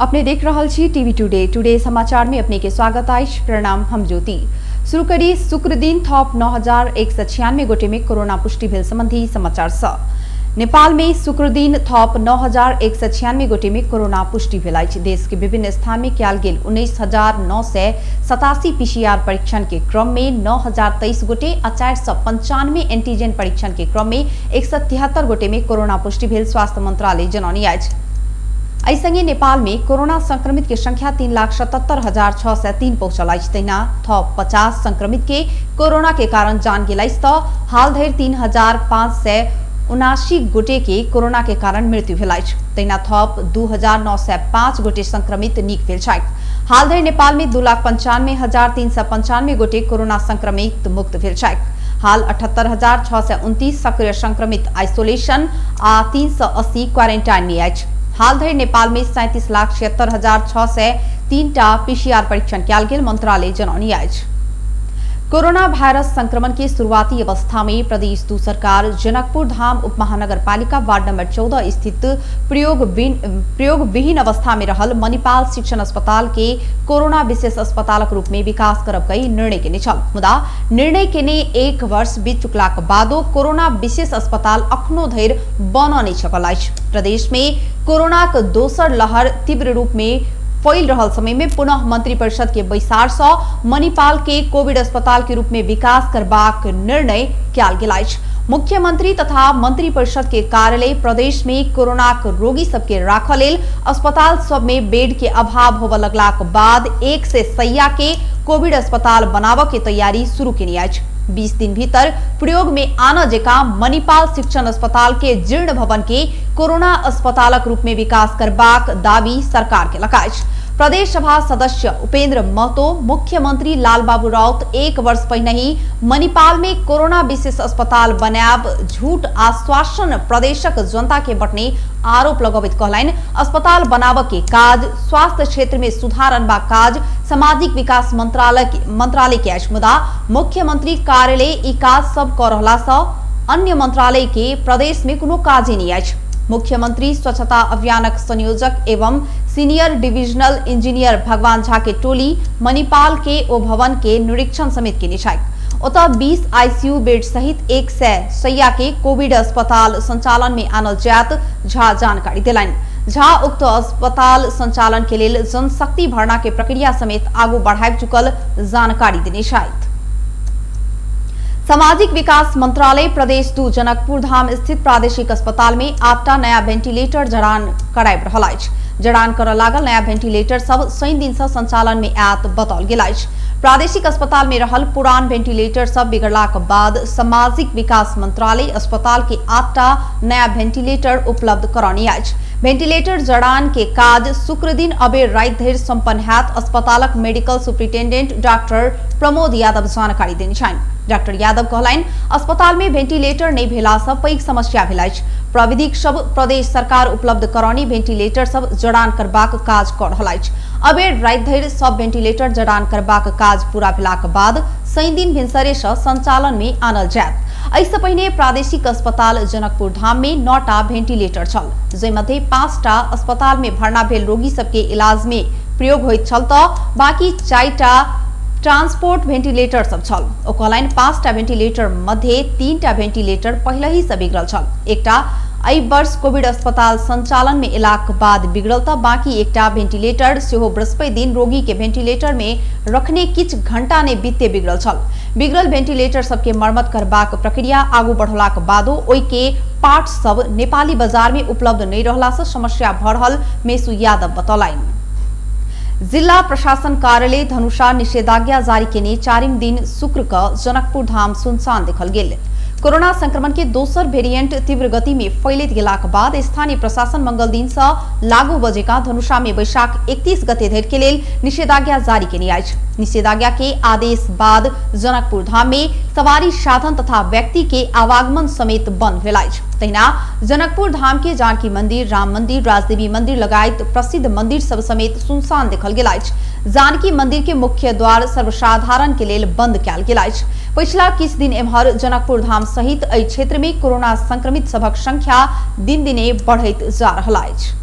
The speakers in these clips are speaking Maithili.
अपने देख रहल छी टीवी टुडे। टुडे समाचार में अपने के स्वागत अछि। प्रणाम, हम ज्योति। शुरू करी शुक्र दिन थप 9196 गोटे में कोरोना पुष्टि भेल संबंधी समाचार सँ। नेपाल में शुक्र दिन थप 9196 गोटे में कोरोना पुष्टि भेल अछि। देश के विभिन्न स्थान में कयल गेल 19,987 पीसीआर परीक्षण के क्रम में 9,023 गोटे आ 495 एंटीजन परीक्षण के क्रम में 173 गोटे में कोरोना पुष्टि भेल स्वास्थ्य मंत्रालय जनौनी अछि। एहि संगे नेपाल में कोरोना संक्रमित के संख्या 3,77,603 पहुंचल अछि। तहिना थप 50 संक्रमित के कोरोना के कारण जान गेल अछि त हाल धरि 3,579 गोटे के कोरोना के कारण मृत्यु भेल अछि। तहिना थप 2,905 गोटे संक्रमित नीक भेल छथि। हाल धरि नेपाल में 2,95,395 गोटे कोरोना संक्रमित मुक्त भेल छथि। हाल 78,629 सक्रिय संक्रमित आइसोलेशन आ 380 क्वारेंटाइन में अछि। हाल धरि नेपाल में 37,76,603 टा पीसीआर परीक्षण कयल गेल मंत्रालय जनौनी अछि। कोरोना वायरस संक्रमण के शुरुआती अवस्था में प्रदेश दू सरकार जनकपुर धाम उपमहानगर पालिका वार्ड नंबर 14 स्थित प्रयोग विहीन अवस्था में रहल मणिपाल शिक्षण अस्पताल के कोरोना विशेष अस्पतालक रूप में विकास करब कई निर्णय केने छल। मुदा निर्णय केने 1 वर्ष बीत चुकलाक बादो कोरोना विशेष अस्पताल अखनो धरि बनऽ नहि सकल अछि। प्रदेश में कोरोनाक दोसर लहर तीव्र रूप में फैल रहल समय में पुनः मंत्रिपरिषद के बैसार सँ मणिपाल के कोविड अस्पताल के रूप में विकास करबाक निर्णय कयल गेल अछि। मुख्यमंत्री तथा मंत्रिपरिषद के कार्यालय प्रदेश में कोरोनाक रोगी सबके राखऽ लेल अस्पताल सब में बेड के अभाव होबऽ लगलाक बाद 100 शैया के कोविड अस्पताल बनाबऽ के तैयारी शुरू केने अछि। 20 दिन भीतर प्रयोग में आनऽ जेका मणिपाल शिक्षण अस्पताल के जीर्ण भवन के कोरोना अस्पतालक रूप में विकास करबाक दावी सरकार केलक अछि। प्रदेश सभा सदस्य उपेंद्र महतो मुख्यमंत्री लालबाबू राउत 1 वर्ष पहिने ही मणिपाल में कोरोना विशेष अस्पताल बनायब झूठ आश्वासन प्रदेशक जनता के बटने आरोप लगबैत कहलनि, अस्पताल बनाबऽ के काज स्वास्थ्य क्षेत्र में सुधार अनबाक काज सामाजिक विकास मंत्रालय के अछि। मुदा मुख्यमंत्री कार्यालय ई काज सब कऽ रहला सँ अन्य मंत्रालय के प्रदेश में कोनो काजे नहि अछि। मुख्यमंत्री स्वच्छता अभियानक संयोजक एवं सीनियर डिविजनल इंजीनियर भगवान झा के टोली मणिपाल के ओ भवन के निरीक्षण समेत केने छथि। ओतऽ 20 आईसीयू बेड सहित 100 शैया के कोविड अस्पताल संचालन में आनल जायत झा जानकारी देलनि। झा उक्त अस्पताल संचालन के लेल जनशक्ति भरना के प्रक्रिया समेत आगू बढ़ाबि चुकल जानकारी देने छथि। सामाजिक विकास मंत्रालय प्रदेश 2 जनकपुर धाम स्थित प्रादेशिक अस्पताल में 8टा नया वेंटिलेटर जड़ान कराबि रहल अछि। जड़ान करऽ लागल नया वेंटिलेटर सब शनि दिन से संचालन में आयत बताओल गेल अछि। प्रादेशिक अस्पताल में रहल पुरान वेंटिलेटर सब बिगड़लाक बाद सामाजिक विकास मंत्रालय अस्पताल के 8टा नया वेंटिलेटर उपलब्ध करौनी अछि। वेंटिलेटर जड़ान के काज शुक्र दिन अबेर राति धरि संपन्न हैत अस्पतालक medical superintendent doctor Pramod Yadav जानकारी देने छनि। डॉक्टर यादव कहलनि, अस्पताल में वेंटिलेटर नहि भेला सँ पैघ समस्या भेल अछि। प्राविधिक सब प्रदेश सरकार उपलब्ध करौनी वेंटिलेटर सब जड़ान करबाक काज कऽ रहल अछि। अबेर राति धरि सब वेंटिलेटर जड़ान करबाक काज पूरा भेलाक बाद शनि दिन भिनसरे सँ संचालन में आनल जायत। एहि सँ पहिने प्रादेशिक अस्पताल जनकपुर धाम में 9टा वेंटिलेटर छल, जाहि मध्ये 5टा अस्पताल में भर्ना भेल रोगी सबके इलाज में प्रयोग होइत छल तऽ बाकी 4टा ट्रांसपोर्ट वेंटिलेटर सब छल। ओ कहलनि, 5टा वेंटिलेटर मध्ये 3टा वेंटिलेटर पहिलही सँ बिगड़ल छल। एकटा एहि वर्ष कोविड अस्पताल संचालन में एलाक बाद बिगड़ल तऽ बाकी एकटा वेंटिलेटर सेहो बृहस्पति दिन रोगी के वेंटिलेटर में रखने किछु घंटा ने बीतते बिगड़ल छल। बिगड़ल वेंटिलेटर सबके मरम्मत करबाक प्रक्रिया आगू बढ़ौलाक बादो ओहि के पार्ट सब नेपाली बाजार में उपलब्ध नहि रहला सँ समस्या भऽ रहल मेसु यादव बतौलनि। जिला प्रशासन कार्यालय धनुषा निषेधाज्ञा जारी केने 4 दिन शुक्र क जनकपुर धाम सुनसान देखल गेल। कोरोना संक्रमण के दोसर वेरिएंट तीव्र गति में फैलैत गेलाक बाद स्थानीय प्रशासन मंगल दिन सँ लागू बजेका धनुषा में वैशाख 31 गते धरि के लेल निषेधाज्ञा जारी केने अछि। निषेधाज्ञा के आदेश बाद जनकपुर धाम में सवारी साधन तथा व्यक्ति के आवागमन समेत बंद भेल अछि। तहिना जनकपुर धाम के जानकी मंदिर, राम मंदिर, राजदेवी मंदिर लगायत प्रसिद्ध मंदिर सब समेत सुनसान देखल गेल अछि। जानकी मंदिर के मुख्य द्वार सर्वसाधारण के लेल बंद कयल गेल अछि। पछिला किछु दिन एम्हर जनकपुर धाम सहित एहि क्षेत्र में कोरोना संक्रमित सभक संख्या दिन दिने बढ़ैत जा रहल अछि।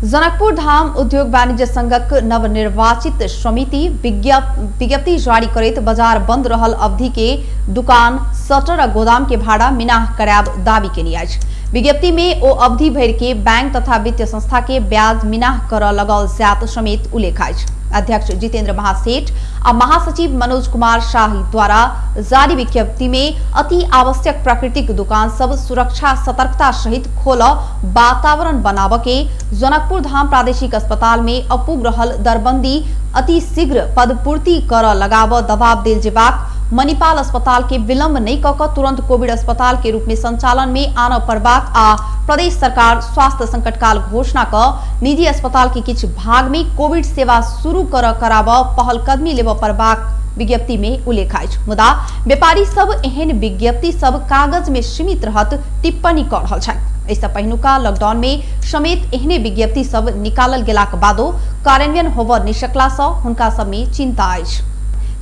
जनकपुर धाम उद्योग वाणिज्य संघक नवनिर्वाचित समिति विज्ञप्ति जारी करैत बाजार बंद रहल अवधि के दुकान, शटर आ गोदाम के भाड़ा मिनाह करायब दावी केने अछि। विज्ञप्ति में ओ अवधि भरि के बैंक तथा वित्तीय संस्था के ब्याज मिनाह करऽ लगल जायत समेत उल्लेख अछि। अध्यक्ष जितेंद्र महासेठ आ महासचिव मनोज कुमार शाही द्वारा जारी विज्ञप्ति में अति आवश्यक प्राकृतिक दुकान सब सुरक्षा सतर्कता सहित खोलऽ वातावरण बनाबऽ के, जनकपुर धाम प्रादेशिक अस्पताल में अपुग रहल दरबंदी अति शीघ्र पदपूर्ति करऽ लगाबऽ दबाव देल जेबाक, मणिपाल अस्पताल के विलंब नहि कऽ कऽ तुरंत कोविड अस्पताल के रूप में संचालन में आनऽ पड़बाक आ प्रदेश सरकार स्वास्थ्य संकटकाल घोषणा कऽ निजी अस्पताल के किछु भाग में कोविड सेवा शुरू करऽ कराबऽ पहलकदमी लेबऽ पड़बाक विज्ञप्ति में उल्लेख अछि। मुदा व्यापारी सब एहन विज्ञप्ति सब कागज में सीमित रहत टिप्पणी कऽ रहल छथि। एहिसँ पहिनुका लॉकडाउन में समेत एहने विज्ञप्ति सब निकालल गेलाक बादो कार्यान्वयन होबऽ नहि सकला सँ हुनका सब में चिंता अछि।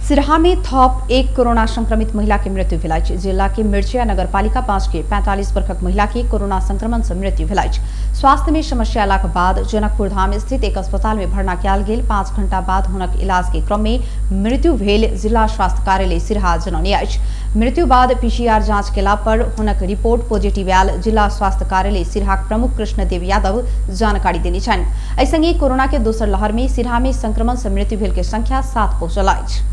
सिरहा में थप एक कोरोना संक्रमित महिला के मृत्यु भेल अछि। जिला के मिर्चिया नगरपालिका 5 के 45 वर्षक महिला के कोरोना संक्रमण से मृत्यु भेल अछि। स्वास्थ्य में समस्या अयलाक बाद जनकपुर धाम स्थित एक अस्पताल में भर्ना कयल गेल। 5 घंटा बाद हुनक इलाज के क्रम में मृत्यु भेल जिला स्वास्थ्य कार्यालय सिरहा जनौने अछि। मृत्यु बाद पीसीआर जांच केला पर हुनक रिपोर्ट पॉजिटिव आयल जिला स्वास्थ्य कार्यालय सिरहाक प्रमुख कृष्णदेव यादव जानकारी देने छनि। एहि संगे कोरोना के दोसर लहर में सिरहा में संक्रमण से मृत्यु भेल के संख्या 7 पहुंचल अछि।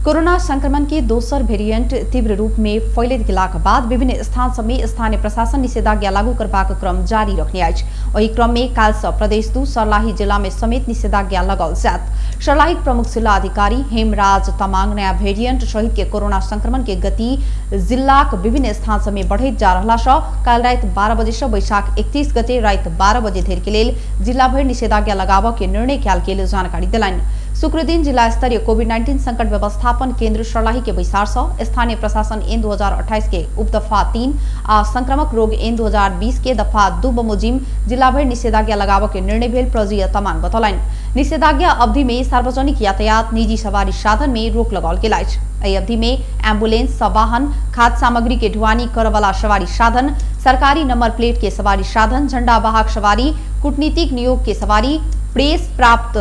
कोरोना संक्रमण के दोसर वेरिएंट तीव्र रूप में फैलैत गेलाक बाद विभिन्न स्थान सब में स्थानीय प्रशासन निषेधाज्ञा लागू करबाक क्रम जारी रखने अछि। ओहि क्रम में काल्हि सँ प्रदेश 2 सर्लाही जिला में समेत निषेधाज्ञा लगाओल जायत। सर्लाहीक प्रमुख जिला अधिकारी हेमराज तमांग नया वेरिएंट सहित के कोरोना संक्रमण के गति जिलाक विभिन्न स्थान सब में बढ़ैत जा रहला सँ काल्हि राति 12 बजे सँ बैशाख 31 गते राति 12 बजे धरि के लेल जिला भरि निषेधाज्ञा लगाबऽ के निर्णय कयल गेल जानकारी देलनि। शुक्रदिन जिला स्तरीय कोविड-19 संकट व्यवस्थापन केंद्र सर्लाही के बैसार सँ स्थानीय प्रशासन एन 2028 के उपदफा 3 आ संक्रामक रोग एन 2020 के दफा 2 बमोजिम जिला भरि निषेधाज्ञा लगाबऽ के निर्णय भेल प्रजीय तमांग बतौलनि। निषेधाज्ञा अवधि में सार्वजनिक यातायात, निजी सवारी साधन में रोक लगाओल गेल अछि। एहि अवधि में एम्बुलेंस, सब वाहन, खाद्य सामग्री के ढुआनी करऽ वाला सवारी साधन, सरकारी नंबर प्लेट के सवारी साधन, झंडा वाहक सवारी, कूटनीतिक नियोग के सवारी, प्रेस प्राप्त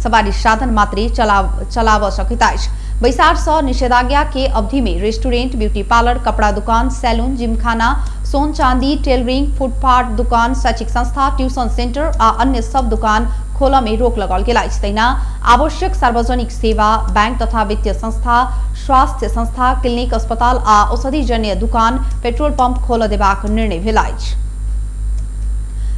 सवारी साधन मात्रे चलाबऽ सकैत अछि। बैसार सँ निषेधाज्ञा के अवधि में रेस्टोरेंट, ब्यूटी पार्लर, कपड़ा दुकान, सैलून, जिमखाना, सोन चांदी, टेलरिंग, फुटपाथ दुकान, शैक्षिक संस्था, ट्यूशन सेंटर आ अन्य सब दुकान खोलऽ में रोक लगाओल गेल अछि। तहिना आवश्यक सार्वजनिक सेवा, बैंक तथा वित्तीय संस्था, स्वास्थ्य संस्था, क्लिनिक, अस्पताल आ औषधिजन्य दुकान, पेट्रोल पंप खोलऽ देबाक निर्णय भेल अछि।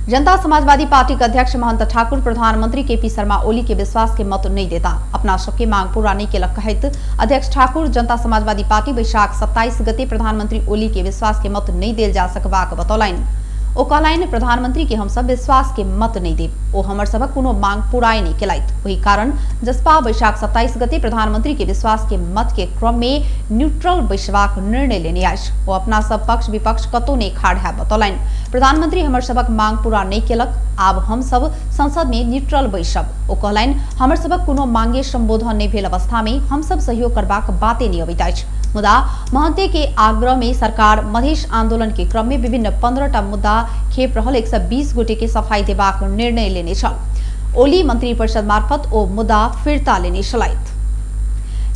जनता समाजवादी पार्टी के अध्यक्ष महंत ठाकुर प्रधानमंत्री केपी शर्मा ओली के विश्वास के मत नहीं देता, अपना सबके मांग पूरा नहीं केलक कहैत अध्यक्ष ठाकुर जनता समाजवादी पार्टी बैशाख 27 गते प्रधानमंत्री ओली के विश्वास के मत नहीं देल जा सकबाक बतौलनि। ओ कहलनि, प्रधानमंत्री के हमसब विश्वास के मत नहीं देब, ओ हमर सभक कोनो मांग पूरा नहीं केलथि। ओहि कारण जसपा बैशाख 27 गते प्रधानमंत्री के विश्वास के मत के क्रम में न्यूट्रल बैसबाक निर्णय लेने अछि। ओ अपना सब पक्ष विपक्ष कतौ नहीं खाड़ है बतौलनि। प्रधानमंत्री हमर सभक मांग पूरा नहीं केलक, आब हम सब संसद में न्यूट्रल बैसब। ओ कहलनि, हमर सभक कोनो मांगे संबोधन नहीं भेल अवस्था में हम सब सहयोग करबाक बाते नहीं अबैत अछि। मुदा महंते के आग्रह में सरकार मधेश आंदोलन के क्रम में विभिन्न 15टा मुद्दा खेप रहल 120 गोटे के सफाई देबाक निर्णय लेने छल। ओली मंत्री परिषद मार्फत ओ मुद्दा फिर्ता लेने छलथि।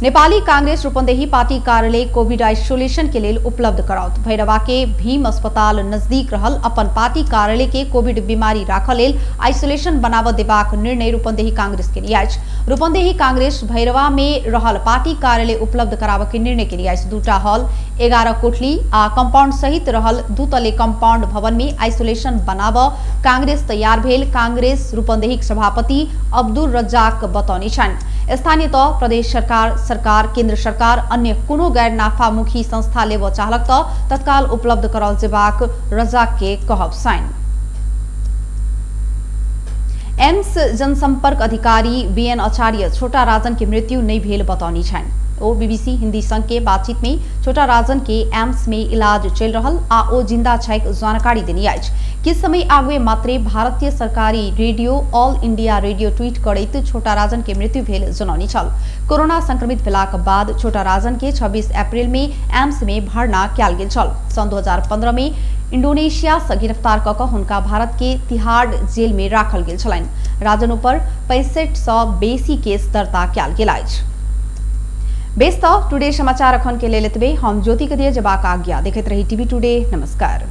नेपाली कांग्रेस रूपन्देही पार्टी कार्यालय कोविड आइसोलेशन के लेल उपलब्ध कराओत। भैरवा के भीम अस्पताल नजदीक रहल अपन पार्टी कार्यालय के कोविड बीमारी राखऽ लेल आइसोलेशन बनाबऽ देबाक निर्णय रूपन्देही कांग्रेस केने अछि। रूपन्देही कांग्रेस भैरवा में रहल पार्टी कार्यालय उपलब्ध कराबऽ के निर्णय केने अछि। 2टा हॉल, 11 कोठली आ कंपाउंड सहित रहल 2 तले कंपाउंड भवन में आइसोलेशन बनाबऽ कांग्रेस तैयार भेल कांग्रेस रूपन्देहीक सभापति अब्दुल रज्जाक बतौने छनि। स्थानीय तह, प्रदेश सरकार, सरकार, केंद्र सरकार अन्य कोनो गैर नाफामुखी संस्था लेबऽ चाहलक तऽ तत्काल उपलब्ध कराओल जेबाक रज्जाक के कहब छनि। एम्स जनसंपर्क अधिकारी बीएन आचार्य छोटा राजन के मृत्यु नहीं भेल बतौनी छनि। ओ बीबीसी हिंदी संग के बातचीत में छोटा राजन के एम्स में इलाज चलि रहल आ ओ जिंदा छैक जानकारी देने अछि। किछु समय आगुए मात्रे भारतीय सरकारी radio All India Radio tweet करैत छोटा राजन के मृत्यु भेल जनौने छल। कोरोना संक्रमित भेलाक बाद छोटा राजन के 26 अप्रैल में एम्स में भर्ना कयल गेल छल। सन् 2015 में इंडोनेशिया से गिरफ्तार कऽ कऽ हुनका भारत के तिहाड़ जेल में राखल गेल छलनि। राजन ऊपर 65 सँ बेसी केस दर्ता कयल गेल अछि। बेस तऽ टुडे समाचार अखन के लेल एतबे। हम ज्योति के दिए जबाक आज्ञा। देखैत रही टीवी टुडे। नमस्कार।